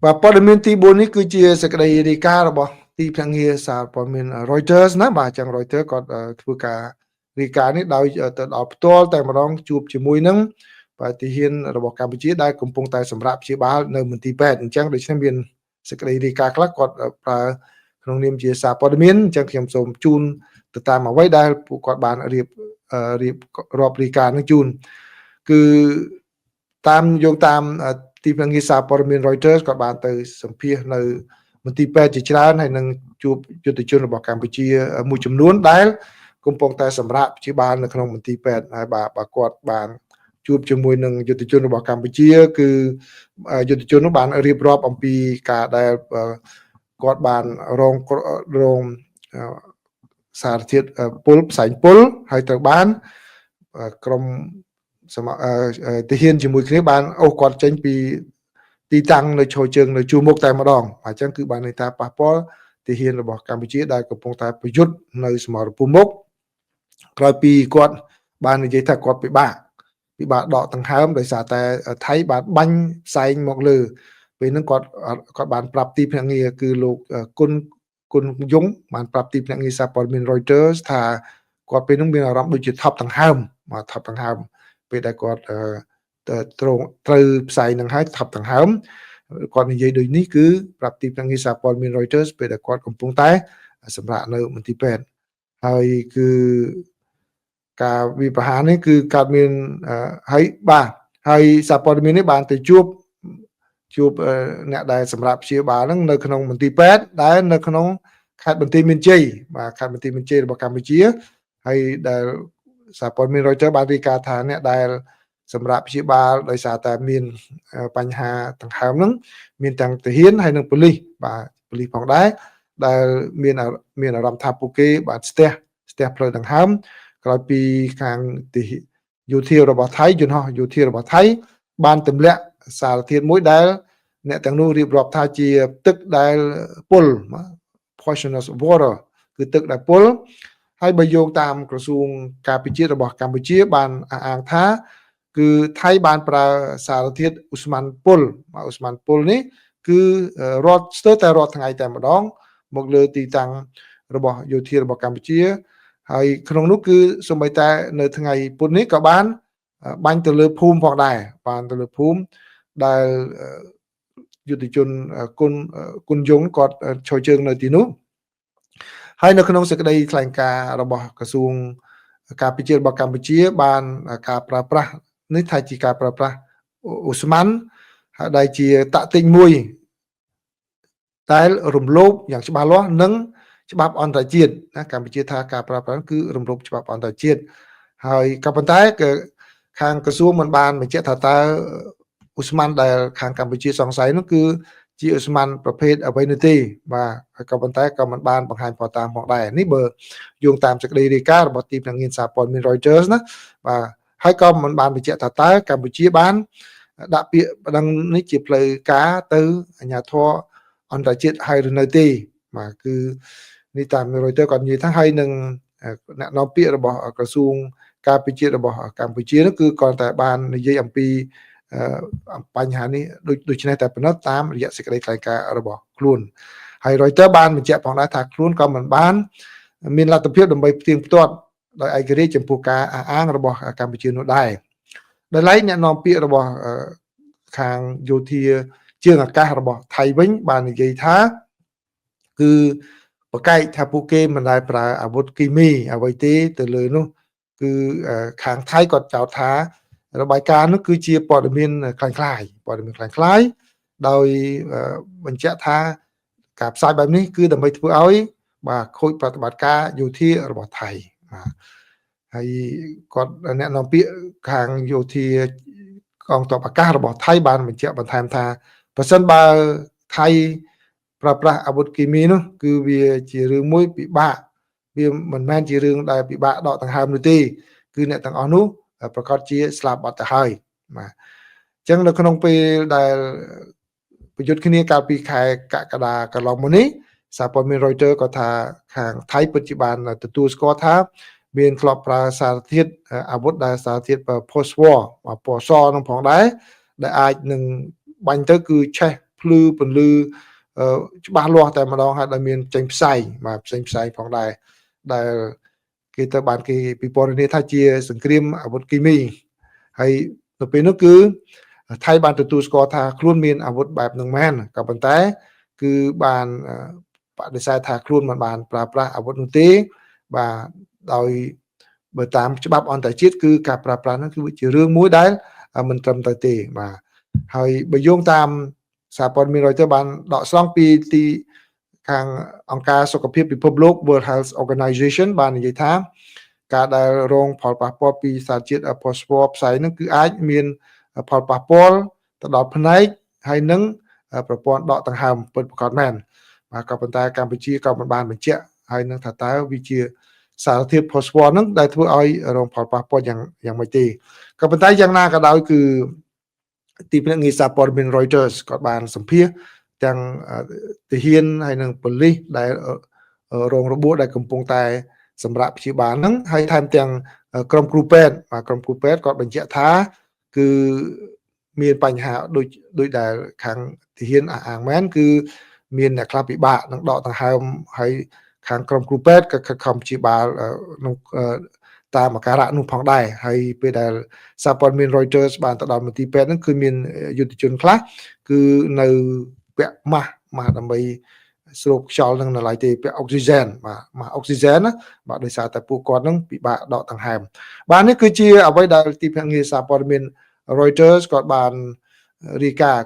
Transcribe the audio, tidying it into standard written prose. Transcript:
បាទព័ត៌មានទី4នេះគឺជាសេចក្តីរាយការណ៍របស់ទីភ្នាក់ងារសារព័ត៌មាន Reuters ណាបាទចឹង Reuters គាត់ធ្វើការរាយការណ៍នេះដោយទៅដល់ផ្ទាល់តែម្ដងជួបជាមួយនឹងបាទទាហានរបស់កម្ពុជាដែលកំពុងតែសម្រាកព្យាបាលនៅមន្ទីរពេទ្យអញ្ចឹងដូច្នេះមានសេចក្តីរាយការណ៍ខ្លះគាត់ប្រើក្នុងនាមជាសារព័ត៌មានអញ្ចឹងខ្ញុំសូមជូនទៅតាមអ្វីដែលពួកគាត់បានរៀបរៀបរាប់រាយការណ៍នឹងជូនគឺតាមយោងតាមទីភ្នាក់ងារសារព័ត៌មាន Reuters ក៏បានទៅសម្ភាសនៅមន្ទីរពេទ្យជាច្រើនហើយនឹងជួបយុទ្ធជនរបស់កម្ពុជាមួយចំនួនដែលកំពុងតែសម្រាកព្យាបាលនៅក្នុងមន្ទីរពេទ្យហើយបាទបើគាត់បានជួបជាមួយនឹងយុទ្ធជនរបស់កម្ពុជា គឺយុទ្ធជននោះបានរៀបរាប់អំពីការដែលគាត់បានរងរងសារធាតុពុលផ្សែងពុលហើយត្រូវបានក្រុមសមទាហានជាមួយគ្នាបានអូសគាត់ចេញពីទីតាំងនៅឈរជើងនៅជួរមុខតែម្ដងអញ្ចឹងគឺបានន័យថាប៉ះពាល់ទាហានរបស់កម្ពុជាដែលកំពុងតែប្រយុទ្ធនៅសមរភូមិមុខក្រោយពីគាត់បាននិយាយថាគាត់ពិបាកពិបាកដកដង្ហើមដោយសារតែថៃបានបាញ់ផ្សែងមកលើពេលហ្នឹងគាត់គាត់បានប្រាប់ទីភ្នាក់ងារគឺលោកគុណគុណយងបានប្រាប់ទីភ្នាក់ងារសារព័ត៌មាន Reuters ថាគាត់ពេលហ្នឹងមានអារម្មណ៍ដូចជាថប់ដង្ហើមមកថប់ដង្ហើមពេលដែលគាត់ត្រង់ត្រូវផ្សែងនឹងហើយថប់ដង្ហើមគាត់និយាយដូចនេះគឺប្រាប់ទីភ្នាក់ងារសារព័ត៌មាន Reuters ពេលដែលគាត់កំពុងតែសម្រាកនៅមន្ទីរពេទ្យហើយគឺការវិបហានេះគឺកើតមានហើយបាទហើយសារព័ត៌មាននេះបានទៅជួបជួបអ្នកដែលសម្រាកព្យាបាលហ្នឹងនៅក្នុងមន្ទីរពេទ្យដែលនៅក្នុងខេត្តបន្ទាយមានជ័យបាទខេត្តបន្ទាយមានជ័យរបស់កម្ពុជាហើយដែលសារព័ត៌មាន Reuters បានរាយការណ៍ថាអ្នកដែលសម្រាកព្យាបាលដោយសារតែមានបញ្ហាដង្ហើមហ្នឹងមានទាំងទាហានហើយនិងប៉ូលីសបាទប៉ូលីសផងដែរដែលមានមានអារម្មណ៍ថាពួកគេបាទស្ទះស្ទះផ្លូវដង្ហើមក្រោយពីខាងទីយោធារបស់ថៃយន្តហោះយោធារបស់ថៃបានទម្លាក់សារធាតុមួយដែលអ្នកទាំងនោះរៀបរាប់ថាជាទឹកដែលពុល poisonous water គឺទឹកដែលពុលហើយបើយោងតាមក្រសួងការពារជាតិរបស់កម្ពុជាបានអះអាងថាគឺថៃបានប្រើសារធាតុឧស្ម័នពុលឧស្ម័នពុលនេះគឺរាល់ស្ទើរតែរាល់ថ្ងៃតែម្ដង មកលើទីតាំងរបស់យោធារបស់កម្ពុជា ហើយក្នុងនោះគឺសូម្បីតែនៅថ្ងៃពុធនេះក៏បានបាញ់ទៅលើភូមិផងដែរបានទៅលើភូមិដែលយុទ្ធជនគុណគុណយងគាត់ឈរជើងនៅទីនោះហើយនៅក្នុងសេចក្តីថ្លែងការណ៍របស់ក្រសួងការពារជាតិរបស់កម្ពុជា បានការប្រើប្រាស់នេះថាជាការប្រើប្រាស់ឧស្ម័នហើយដែលជាតាក់ទិចមួយដែលរំលោភយ៉ាងច្បាស់លាស់នឹងច្បាប់អន្តរជាតិណាកម្ពុជាថាការប្រើប្រាស់គឺរំលោភច្បាប់អន្តរជាតិហើយក៏ប៉ុន្តែគឺខាងក្រសួងមិនបានបញ្ជាក់ថាតើឧស្ម័នដែលខាងកម្ពុជាសង្ស័យនោះគឺជាឧស្ម័នប្រភេទអ្វីនោះទេបាទហើយក៏ប៉ុន្តែក៏មិនបានបង្ហាញភស្តុតាងផងដែរនេះបើយោងតាមសេចក្តីរាយការណ៍របស់ទីភ្នាក់ងារសារព័ត៌មាន Reuters ណាបាទហើយក៏មិនបានបញ្ជាក់ថាតើកម្ពុជាបានដាក់ពាក្យប្តឹងនេះជាផ្លូវការទៅអាជ្ញាធរអន្តរជាតិហើយឬនៅទេបាទគឺនេះតាម Reuters ក៏និយាយថាហើយនឹងអ្នកនាំពាក្យរបស់ក្រសួងការពារជាតិរបស់កម្ពុជានោះគឺគ្រាន់តែបាននិយាយអំពីបញ្ហានេះដូចដូច្នេះតែប៉ុណ្ណោះតាមរយៈសេចក្តីថ្លែងការណ៍របស់ខ្លួនហើយ Reuters បានបញ្ជាក់ផងដែរថាខ្លួនក៏មិនបានមានលទ្ធភាពដើម្បីផ្ទៀងផ្ទាត់ដោយឯករាជ្យចំពោះការអះអាងរបស់កម្ពុជានោះដែរដោយឡែកអ្នកនាំពាក្យរបស់ខាងយោធាជើងអាកាសរបស់ថៃវិញបាននិយាយថាគឺប្រកែកថាពួកគេមិនដែលប្រើអាវុធគីមីអ្វីទេទៅលើនោះគឺខាងថៃគាត់ចោទថារបាយការណ៍នោះគឺជាព័ត៌មានក្លែងៗព័ត៌មានក្លែងៗដោយបញ្ជាក់ថាការផ្សាយបែបនេះគឺដើម្បីធ្វើឲ្យបាទខូចប្រតិបត្តិការយោធារបស់ថៃបាទហើយគាត់អ្នកនាំពាក្យខាងយោធាកងទ័ពអាកាសរបស់ថៃបានបញ្ជាក់បន្ថែមថាប្រសិនបើថៃប្រើប្រាស់អាវុធគីមីនោះគឺវាជារឿងមួយពិបាកវាមិនមែនជារឿងដែលពិបាកដកដង្ហើមនោះទេគឺអ្នកទាំងអស់នោះប្រកាសជាស្លាប់បាត់ទៅហើយបាទអញ្ចឹងនៅក្នុងពេលដែលប្រយុទ្ធគ្នាកាលពីខែកក្កដាកន្លងមកនេះសារព័ត៌មាន Reuters ក៏ថាខាងថៃពិតជាបានទទួលស្គាល់ថាមានធ្លាប់ប្រើសារធាតុអាវុធដែលសារធាតុ post war ពណ៌សនឹងផងដែរដែលអាចនឹងបាញ់ទៅគឺឆេះ ភ្លឺពន្លឺច្បាស់លាស់តែម្ដងហើយដែលមានចេញផ្សែងបាទផ្សេងផ្សែងផងដែរដែលគេទៅបានគេពិពណ៌នាថាជាសង្គ្រាមអាវុធគីមីហើយនៅពេលនោះគឺថៃបានទទួលស្គាល់ថាខ្លួនមានអាវុធបែបនឹងមែនក៏ប៉ុន្តែគឺបានបដិសេធថាខ្លួនមិនបានប្រើប្រាស់អាវុធនោះទេបាទដោយបើតាមច្បាប់អន្តរជាតិគឺការប្រើប្រាស់នោះគឺជារឿងមួយដែលមិនត្រឹមត្រូវទេបាទហើយបើយោងតាមសារព័ត៌មាន Reuters បានដកស្រង់ពីទីខាងអង្គការសុខភាពពិភពលោក World Health Organization បាននិយាយថាការដែលរងផលប៉ះពាល់ពីសារជាតិ phosphor ផ្សែងហ្នឹងគឺអាចមានផលប៉ះពាល់ទៅដល់ភ្នែកហើយនឹងប្រព័ន្ធដកដង្ហើមពិតប្រាកដមែនបាទក៏ប៉ុន្តែកម្ពុជាក៏មិនបានបញ្ជាក់ហើយនឹងថាតើវាជាសារធាតុ phosphor ហ្នឹងដែលធ្វើឲ្យរងផលប៉ះពាល់យ៉ាងយ៉ាងម៉េចទេក៏ប៉ុន្តែយ៉ាងណាក៏ដោយគឺទីភ្នាក់ងារសារព័ត៌មាន Reuters ក៏បានសម្ភាសទាំងទាហានហើយនិងប៉ូលីសដែលរងរបួសដែលកំពុងតែសម្រាប់ព្យាបាលហ្នឹងហើយថែមទាំងក្រុមគ្រូពេទ្យបាទក្រុមគ្រូពេទ្យគាត់បញ្ជាក់ថាគឺមានបញ្ហាដូចដូចដែលខាងទាហានអះអាងមែនគឺមានអ្នកខ្លះពិបាកនឹងដកដង្ហើមហើយខាងក្រុមគ្រូពេទ្យក៏ខិតខំព្យាបាលក្នុងតាមអាការៈនោះផងដែរហើយពេលដែលសារព័ត៌មាន Reuters បានទៅដល់មន្ទីរពេទ្យហ្នឹងគឺមានយុទ្ធជនខ្លះគឺនៅពាក់ម៉ាស់ម៉ាស់ដើម្បីស្រូបខ្យល់នឹងនៅឡើយទេពាក់អុកស៊ីហ្សែនបាទម៉ាស់អុកស៊ីហ្សែនណាបាទដោយសារតែពួកគាត់នឹងពិបាកដកដង្ហើមបាទនេះគឺជាអ្វីដែលទីភ្នាក់ងារសារព័ត៌មាន Reuters គាត់បានរាយការណ៍។